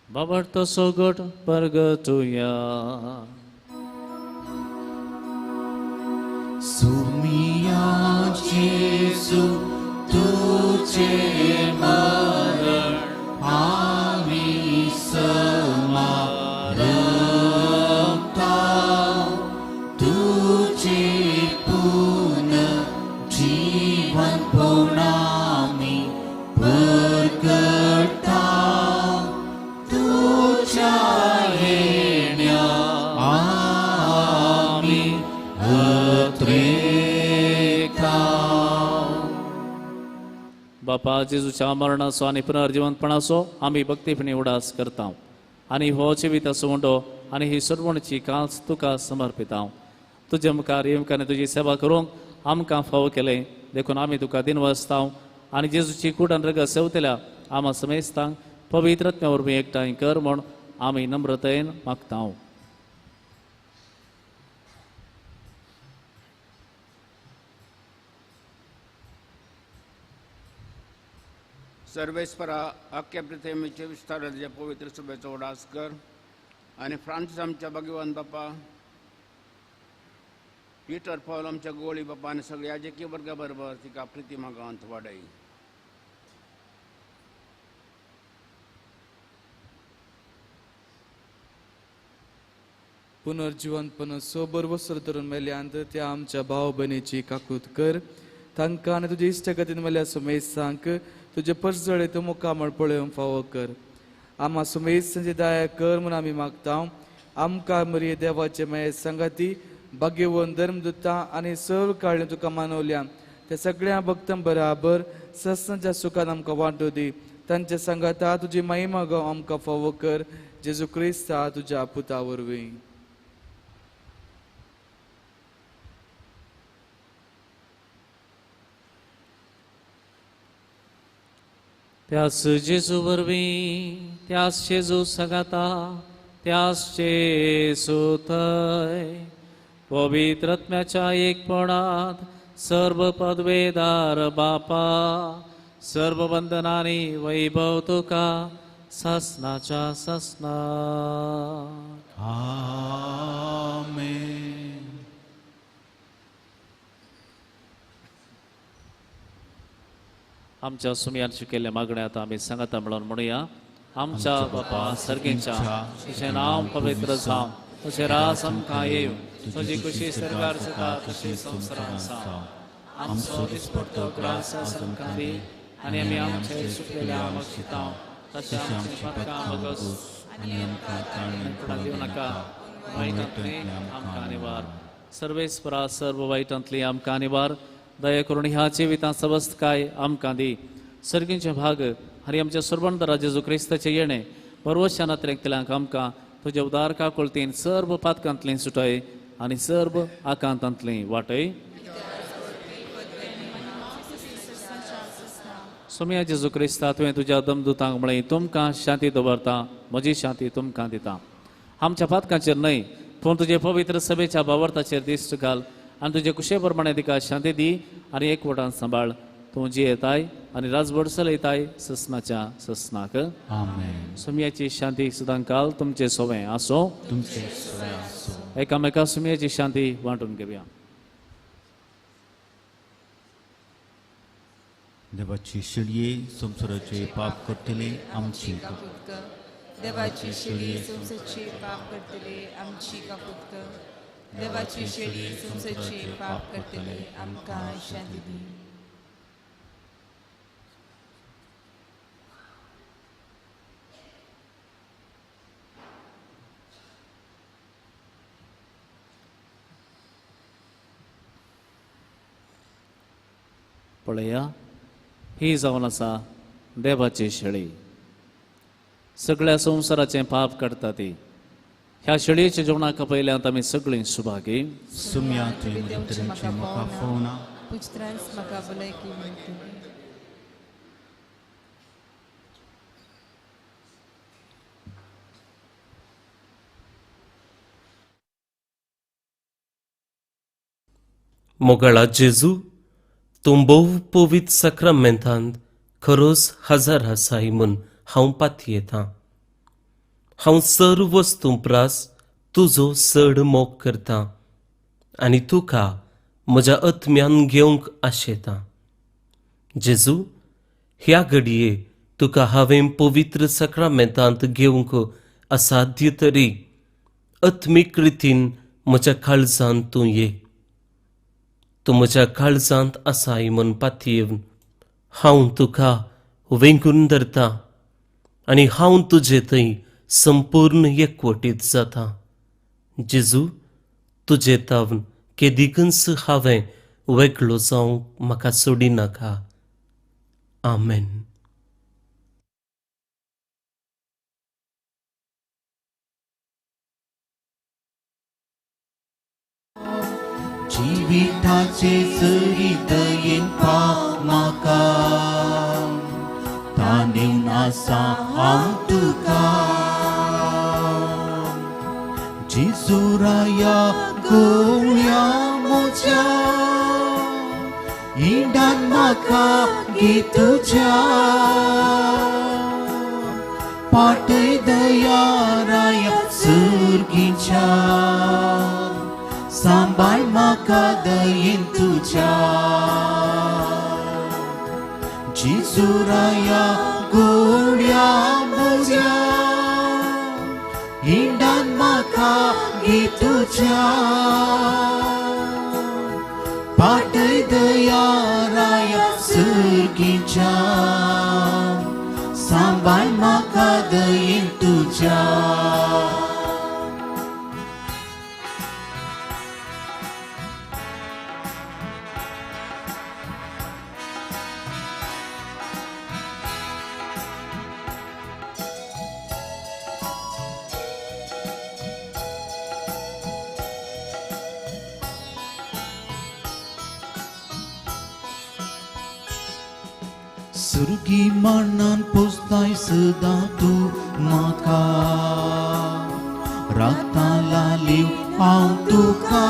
बाबर्तो सोगट परगटुया. सुमिया जेजू तुझे मरण आमी स्मारता, तुझे पुनर्जीवन आमी परगटा, तुझ्या येण्या आमी अत्रेता. बापा जेजूच्या मरणाचो आनी पुनर्जिवंतपणाचो आमी भक्तीपणी उडास करता आनी हो जिविताचो उंडो आनी ही सर्वणची कांच तुका समर्पिता. तुजे मुखार येवंक आनी तुजी सेवा करूंक आमकां फावो केलें देखून आमी तुका दिनवासता आनी जेजूची कुडान रगत सेवतल्या आमा समेस्तांक पवित्र आत्म्या वरवीं एकठांय कर म्हूण आमी नम्रतायेन मागता. सर्वेस्परा अख्ख्या पृथ्वीचे विस्ताराच्या पवित्र सभेचो उडास कर आनी फ्रांसीस आमच्या भगवान बापा, पीटर पॉल आमच्या गोळी बापा आनी सगळ्या राजकीय वर्गा बरोबर तिका प्रिती मागांत वाडय. पुनर्जिवंतपण सोबर वस्त्र धरून मेल्यांत त्या आमच्या भाव भयणीची काकूत कर. तांकां आनी तुजे इश्टगतीन मेल्या सुमेसांक तुजे परजळे तूं मुखामळ पळोवंक फावो कर. आमा सुमेसांची दया कर म्हूण आमी मागता. आमकां मरिये देवाचे माये सांगाती भाग्यवंत धर्मदुता आनी सर्व काळी तुका मानवल्या त्या सगळ्या भक्तां बराबर सस्नाच्या सुखान आमकां वांटो दी. तांच्या सांगाता तुजी महिमा गांव आमकां फावो कर. जेजू क्रिस्ता तुज्या पुता वरवीं. त्यास जेजू वरवीं, त्यास जेजू सांगाता, त्यास जेजू थंय पवित्र आत्म्याच्या एकपणांत सर्व पदवेदार बापा, सर्व वंदनांनी वैभव तुका सासनाच्या सासना. आमेन. आमच्या सुमयान शिकयल्ल्या मागण्या आतां आमी सांगाता म्हणून म्हणुया. आमच्या बापा सर्गेच्या, तुजें नांव पवित्र जावं, तुजें राज आमकां येवं, तुजी खुशी सरकार जाता तशी संवसारांत जावं. आमचो दिसपट्टो ग्रास आज आमकां दी आनी आमी आमचे चुकलेल्या बक्षिता तशें आमचें पातकां बगस आनी आमकां ताळमेळ दिवं नाका, वायटांतली आमकां निवार. सर्वेस्परा सर्व वायटांतली आमकां निवार. दया करून ह्या जिवितांत सवस्तकाय आमकां दी. सर्गींचे भाग आनी आमच्या सर्वंतरा जेजू क्रिस्ताचें येणें बरवश्या नात्रेंतल्यांक आमकां तुज्या उदार काकुळतीन सर्व पातकांतलीं सुटय आनी सर्व आकांतांतलीं वाटय. सोम्या जेजू क्रिस्ता, तुवें तुज्या दमदुतांक म्हळें, तुमकां शांती दवरता, म्हजी शांती तुमकां दिता. आमच्या पातकांचेर न्हय पूण तुजे पवित्र सभेच्या भावार्थाचेर दिश्ट घाल आनी तुजे कुशे प्रमाणे तिका शांती दी आनी एकवटान सांबाळ. तूं जियेताय आनी राजवट चलयताय ससनाच्या ससनाक. आमेन. सुमयाची शांती सदांकाल तुमचे सोवें आसो. तुमचे सोवें आसो. एकामेका सुमयाची शांती वांटून घेवया. देवाची शिळये संवसाराचे पाप करतले आमची काकूत कर. देवाची शेळी संवसाराचे पाप करतले आमची काकूत कर. देवाची शेळी संवसाराचे पाप करतले आमकां शांती दी. पळया, ही जावन आसा देवाची शेळी, सगळ्या संवसाराचें पाप काडटा ती. ह्या शेळयेच्या जेवणाक पयल्यात आमी सगळीं सुभागी. सुम्या तुवें म्हज्या तरेचे म्हाका फोवना, पूज त्रास म्हाका भलायकी मेळटली. मोगाळा जेजू, तूं भोव पवित्र साक्रामेंतांत खरोच हजर आसाय म्हूण हांव पातयेतां. हांव सर्व वस्तूं प्रास तुजो चड मोग करतां आनी तुका म्हज्या आत्म्यान घेवंक आशेतां. जेजू, ह्या घडये तुका हांवें पवित्र साक्रामेंतांत घेवंक असाध्य तरी आत्मीक रितीन म्हज्या काळजांत तूं ये. तूं म्हज्या काळजांत आसाय म्हूण पातयेवन हांव तुका वेंगून धरता आनी हांव तुजे थंय संपूर्ण एकवटीत जाता. जेजू, तुजे तावन केदिकूच हांवें वेगळो जावंक म्हाका सोडिनाका. आमेन. जिविताचे सरी दयेन पाव म्हाका, तानेवन आसा हांव तुका. जेजुराया गोळ्या म्हज्या, इंडान म्हाका गे तुज्या, पाटय दया राया सुर्गीच्या, सांबाळ म्हाका दयेन तुज्या. जेजुराया गोड्या म्हज्या, इंडान म्हाका गे तुज्या, पाटय दया राया सुर्गीच्या, सांबाळ म्हाका दयेन तुज्या. सुर्गी मरणान पोसताय सदां तूं म्हाका, राखता लालीव हांव तुका.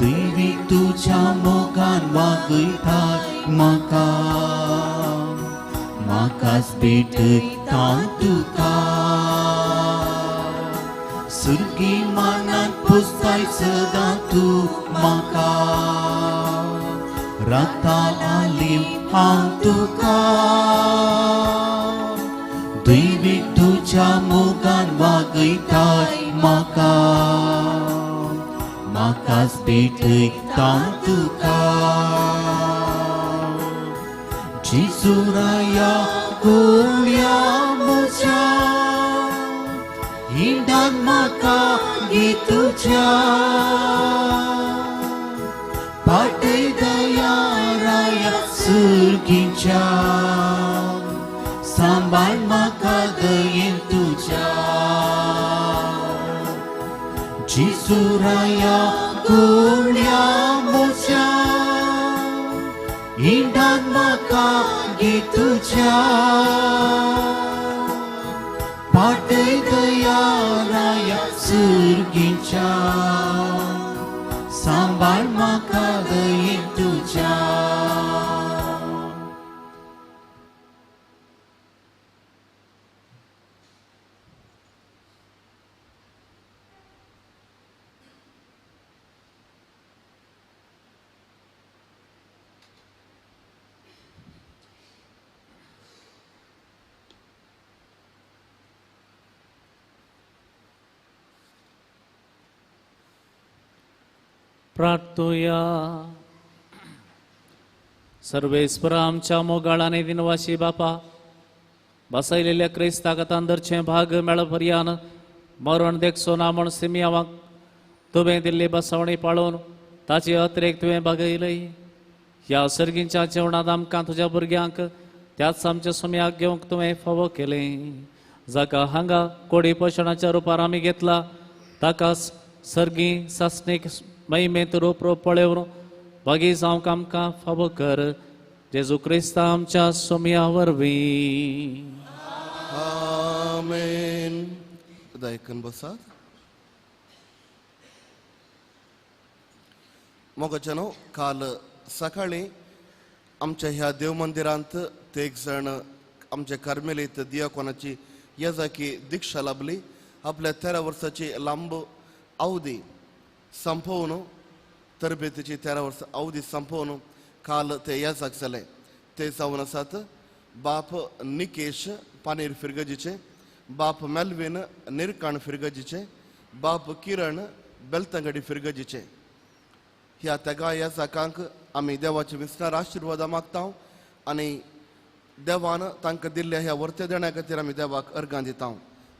दैवी तुज्या मोगान वागयताय म्हाका, म्हाकाच भेटयता तुका. सुर्गी मरणान पोसताय सदां तूं म्हाका, राखता लालीव हांव तुका. दैवी तुज्या मोगान वागयताय म्हाका, म्हाकाच भेटयता तुका. जेजुराया गोळ्या म्हज्या, इंडान म्हाका गे तुज्या, पाटय दया राया सुर्गीच्या, सांबाळ म्हाका दयेन तुज्या. जेजुराया गोळ्या म्हज्या, इंडान म्हाका गे तुज्या, पाटय दया राया सुर्गीच्या, सांबाळ म्हाका दयेन तुज्या. प्रार्थुया. सर्वेस्परा आमच्या मोगाळ आनी दिनवाशी बापा, बसयलेल्या क्रिस्ताक तांदरचें भाग मेळपर्यान मरण देखचो ना म्हण सिमियावाक तुवें दिल्ली बसवणी पाळोवन ताची अतिरेक तुवें भागयलय. ह्या सर्गींच्या जेवणांत आमकां तुज्या भुरग्यांक त्याच आमच्या सुम्याक घेवंक तुवें फावो केलें. जाका हांगा कोडी पोशणाच्या रुपार आमी घेतला ताका सर्गी सासणीक महिमेंत रूप रूप पळोवन भागी जावंक आमकां फावो कर. जेजू क्रिस्ता आमच्या सोम्या वरवीं. आमेन. दायकन बसात. मोगाच्यानो, काल सकाळी आमच्या ह्या देवमंदिरांत ते एक जाण आमच्या कार्मेलीत दियाकोनाची येजाकी दीक्षा लाभली. आपल्या 13 वर्साची लांब अवधी संपोवन, तरबेतीची 13 वर्सां अवधी संपोवन काल ते येजाक जाले. ते जावन आसात बाप निकेश पानीर फिरगजीचे, बाप मेल्विन निरकाण फिरगजीचे, बाप किरण बेलतंगडी फिरगजीचे. ह्या तेगा येजाकांक आमी देवाचे विसणार आशिर्वादां मागता आनी देवान तांकां दिल्ल्या ह्या वर्त्या देण्या खातीर आमी देवाक अर्गां दिता.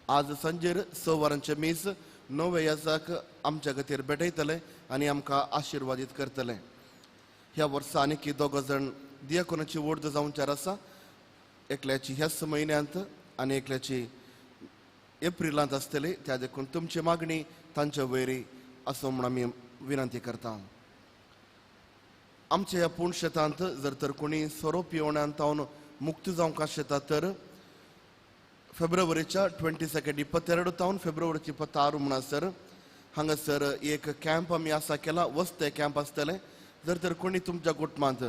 आज सांजेर 6 वरांचे मीस नवे येजाक आमच्या खातीर भेटयतले आनी आमकां आशिर्वादीत करतले. ह्या वर्सा आनीक दोग जाण दियाकोनाची वोर्द जावच्यार आसा. एकल्याची ह्याच म्हयन्यांत आनी एकल्याची एप्रिलांत आसतली. त्या देखून तुमची मागणी तांच्या वयरी असो म्हूण आमी विनंती करता. आमच्या ह्या पूण शेतांत जर तर कोणी सोरो पिवण्यान तावन मुक्त जावंक आशेता तर फेब्रुवारीच्या 22 22 तावन फेब्रुवारीची 26 म्हणसर हांगासर एक कॅम्प आमी आसा केला. वस्ते कॅम्प आसतले. जर तर कोणी तुमच्या कुटुंबांत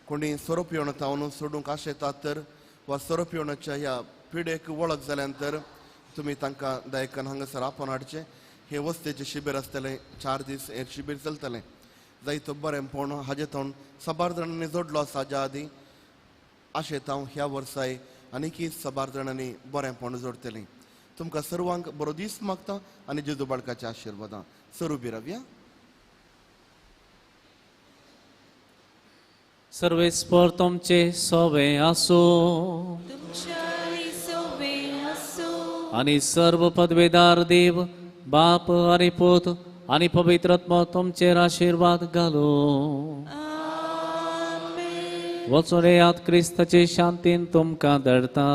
कोणी सोरो पिवण तावन सोडूंक आशेतात तर वा सोरो पिवणाच्या ह्या पिडेक वळख जाल्यान तर तुमी तांकां दायकन हांगासर आपोवन हाडचें. हे वस्तेचें शिबीर आसतलें. 4 दीस हें शिबीर चलतलें. जायतो बरेंपण हाजे तावन साबार जाणांनी जोडलो आसा. हाज्या आदीं आशेता हांव ह्या वर्साय आनीकय साबार जाणांनी बरेंपण जोडटलीं. तुमकां सर्वांक बरो दीस मागता आनी जेजू बाळकाच्या आशिर्वादां. सर उबी रावया. सर्वेस्पर तुमचे सोवे आसो आनी सर्व पदवेदार देव बाप आनी पूत आनी पवित्र आत्मो तुमचेर आशिर्वाद घालो. वचून येयात, क्रिस्ताचे शांतीन तुमकां धाडटा.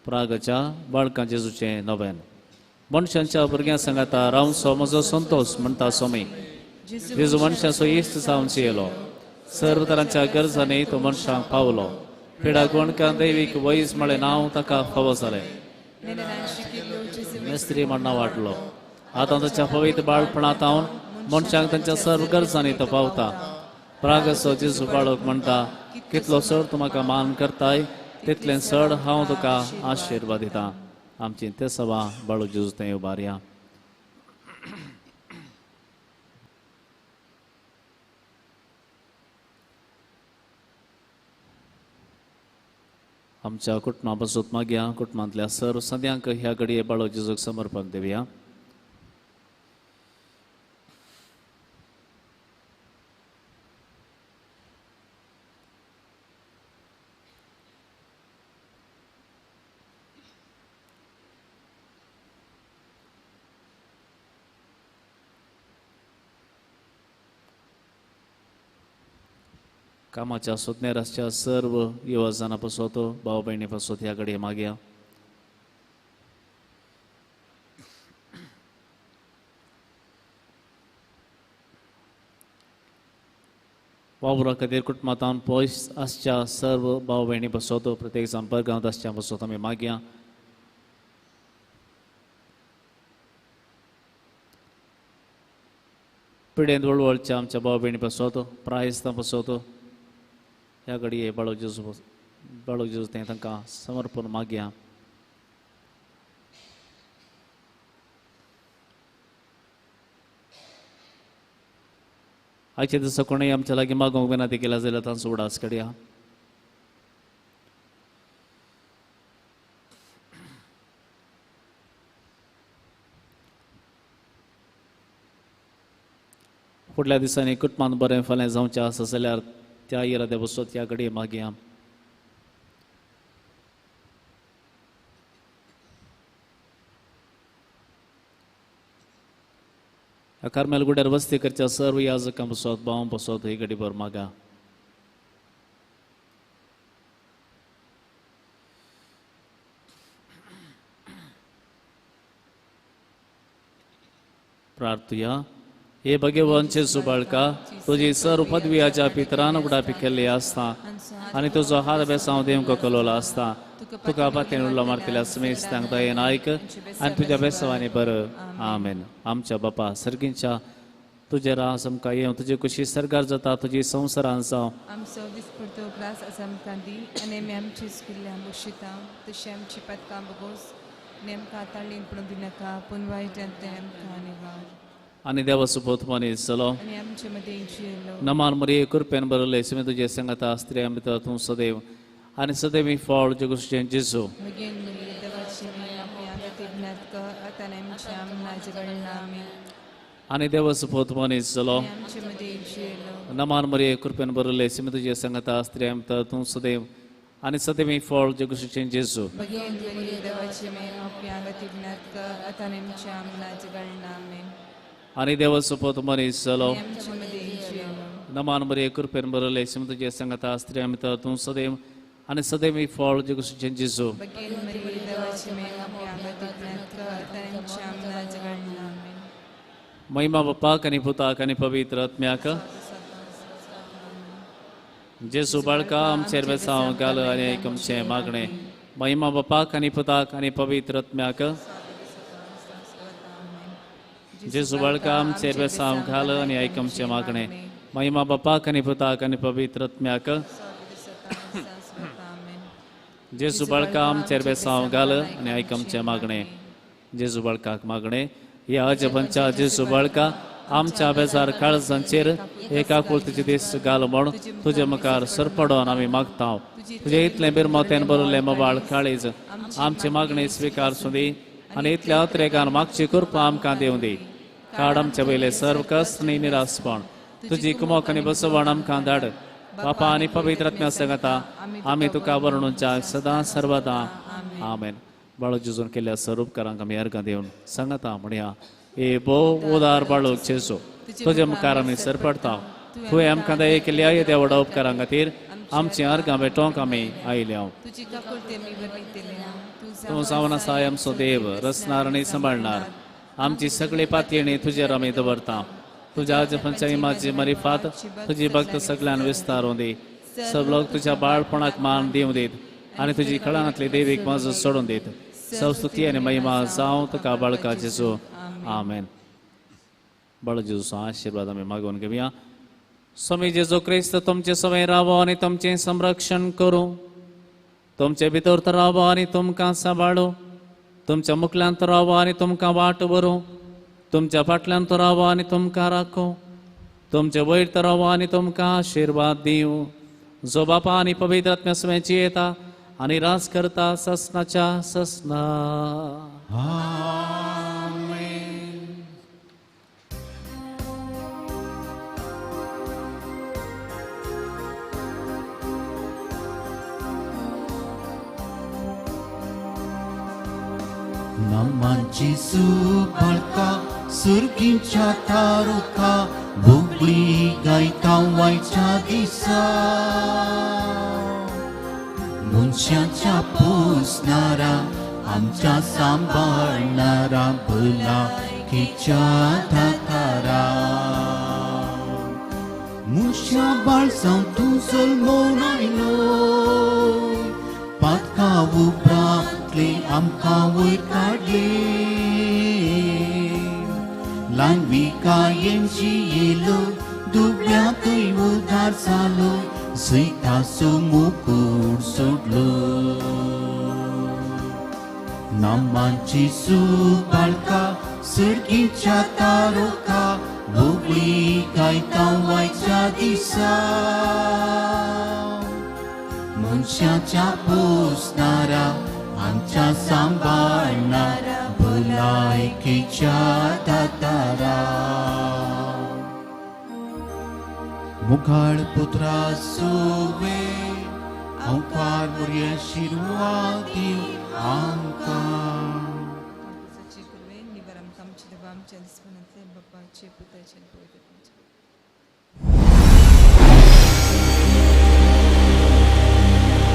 प्रागच्या बाळकां जेजूचें नवेन. मनशांच्या भुरग्यां सांगाता रावचो म्हजो संतोष म्हणटा स्वामी. जेजू मनशाचो इश्ट जावन येयलो. सर्व तरांच्या गरजांनी तो मनशांक पावलो. पिडा गोणकां दैवीक वैज म्हळें नांव ताका फावो जालें. मेस्त्री म्हण नांव वाडलो. आतां ताच्या पवित्र बाळपणांत हांव मनशांक तांच्या सर्व गरजांनी तो पावता. प्रागसो जेजू बाळक म्हणटा, कितलो चड तूं म्हाका मान करताय तितलें चड हांव तुका आशिर्वाद दिता. आमची ते सभा बाळू जेजू थंय उबारया. आमच्या कुटुंबा पासून मागया. कुटुंबांतल्या सर्व सद्यांक ह्या घडये बाळू जेजूक समर्पण दिवया. कामाच्या सोदनेर आसच्या सर्व येवजणां पासत भाव भयणी पासत ह्या घडये मागया. वावरा खातीर कुटुंबांत पयस आसच्या सर्व भाव भयणी पासत प्रत्येक संपर्कांत आसच्या पासत आमी मागया. पिडेंत वळवळच्या आमच्या भाव भयणी पासत प्रायस्तां पासत ह्या घडये बाळू जेजू बाळू जेजू तें तांकां समर्पण मागया. आयच्या दिसा कोणूय आमच्या लागीं मागूंक विनंती केल्या जाल्यार तांचो उडास काडया. फुडल्या दिसांनी कुटुंबांत बरें फाल्यां जावचें आसा जाल्यार त्या इराद्या बसत ह्या घडये मागया. कार्मेल गुड्यार वस्ती करच्या सर्व याजकां बसत भावां बसत ही घडी भर मागा. प्रार्थुया. हे भगवान जेजू बाळका, तुजी सर्व पदवी आज्या पितरान उडापी केल्ली आसता आनी तुजो हात बेसांव दिवंक कलोलो आसता. तुका पातेन उरलो मारतल्या समेस्तांक दयेन आयक आनी तुज्या बेसवांनी बरं. आमेन. आमच्या बापा सर्गींच्या तुजें रास आमकां येवं, तुजी कुशी सर्गार जाता तुजी संवसारान जावं. आमचो दिसपडतो ग्रास आसा आमकां दी आनी आमी आमची चुकिल्ल्या बशिता तशी आमची पातकां बगोस नेमकां ताळीन पडून दिनाका पूण वायटांतलें आमकां निवार. आनी देवा सुपोत मनीस जालो आनी आमचे मदीं जियेलो. नमान मरिये कृपेन बरयलें सुमी तुजे संगता स्त्रियां भितर तूं सदैव आनी सदैव फळ जगुशें जेजू. मगेन मरिये देवाची माया आमकां ज्ञात कर आतां आमच्या मरणाच्या वेळार. आमेन. आनी देवा सुपोत मनीस जालो आनी आमचे मदीं जियेलो. नमान मरिये कृपेन बरयलें सुमी तुजे संगता स्त्रियां भितर तूं सदैव आनी सदैव फळ जगुशें जेजू. मगेन मरिये देवाची माया आमकां ज्ञात कर आतां आमच्या मरणाच्या वेळार. आमेन. आनी देवा सुपोत मनीस जालो आनी आमचे मदीं जियेलो. नमान मरिये कृपेन बरयलें सुमी तुजे संगता स्त्रियां भितर तूं सदैव आनी सदैव फळ जगुशें जेजू. मगेन मरिये देवाची माया आमकां ज्ञात कर आतां आमच्या मरणाच्या वेळार. आमेन. महिमा बापाक आनी पुताक आनी पवित्र आत्म्याक. जेजू बाळका आमचेर बेसांव घाल आनी आयक आमचें मागणें. महिमा बापाक आनी पुताक आनी पवित्र आत्म्याक. जेजू बाळका आमचेर बेसांव घाल आनी आयक आमचें मागणें. महिमा बापाक आनी पुताक आनी पवित्र आत्म्याक. जेजू बाळका आमचेर बेसांव घाल आनी आयक आमचें मागणें. जेजू बाळकाक मागणें. ह्या अजबंच्या जेजू बाळका आमच्या बेजार काळजांचेर एका कुळतीचे दीस घाल म्हूण तुजे मुखार सरपडोन आमी मागता. तुजे इतलें बिरमोतेन बरयल्लें मोबाळ काळीज आमची मागणी स्विकार सुदी आनी इतल्या अत्रेकान मागची कृपा आमकां दिवं दी. काड आमचे वयले सर्व कश्ट आनी निरासपण तुजी कुमोक आनी बसवण आमकां धाड. बापा आनी पवित्र आत्म्या सांगता आमी तुका वर्णूच्या सदां सर्वदा. आमेन. बाळू जेजून केल्ल्या सर्व उपकारांक आमी अर्गां दिवन सांगता म्हणया. ए भोव उदार बाळू जेजू तुजे मुखार आमी सरपडटा. तुवें आमकां दया केल्या येद्या व्हडा उपकारां खातीर आमची अर्गां भेटोवंक आमी आयल्या. तूं जावन आसा आमचो देव रचणार आनी सांबाळणार. आमची सगळी पातयेणी तुजेर आमी दवरता. तुज्या आजपंच्या इमाजी मरिफात तुजी भक्त सगळ्यान विस्तारून दी. सब लोक तुज्या बाळपणाक मान दिवं दीत आनी तुजी कळांतली देवीक मजत सोडून दीत. स्तुती आनी महिमा जावं तुका बाळका जेजू. आमेन. बाळ जेजूचो आशिर्वाद आमी मागून घेवया. स्वामी जेजू क्रिस्त तुमचे सवय रावो आनी तुमचें संरक्षण करूं. तुमचे भितर तर रावो आनी तुमकां सांबाळू. तुमच्या मुखल्यान तर रावो आनी तुमकां वाट व्हरूं. तुमच्या फाटल्यान तर रावो आनी तुमकां राखूं. तुमचे वयर तर रावो आनी तुमकां आशिर्वाद दिवं. जो बापा आनी पवित्र आत्म्या समेची येता आनी राज करता ससनाच्या ससना. नमान जेजू बाळका सुर्गींच्या तारुका बुगली गायता वायच्या दिसा. मनशाच्या पोसणारा आमच्या सांबाळणारा भलायकेच्या दातारा. मनशा बाळ जावन तूं जल्मून आयलो पातका उपरांतले आमकां वयर काडले. ल्हानविकायेन जियेलो दुबळ्यांकय उदार जालो जैताचो मुकूट सोडलो. नमान जेजू बाळका सर्गीच्या तारुका बुगली गायता वायच्या दिसा. मनशाच्या पोसणारा आमच्या सांबाळणारा भलायकेच्या दातारा. मुखाळ पुत्रा सोवे अंकार मुरये आशिर्वाद दिवं आमकां. निवार आमकां आमच्या देवा आमच्या दिसपणांतले बापाचे पुताचे आनी पवित्र आत्म्याचे.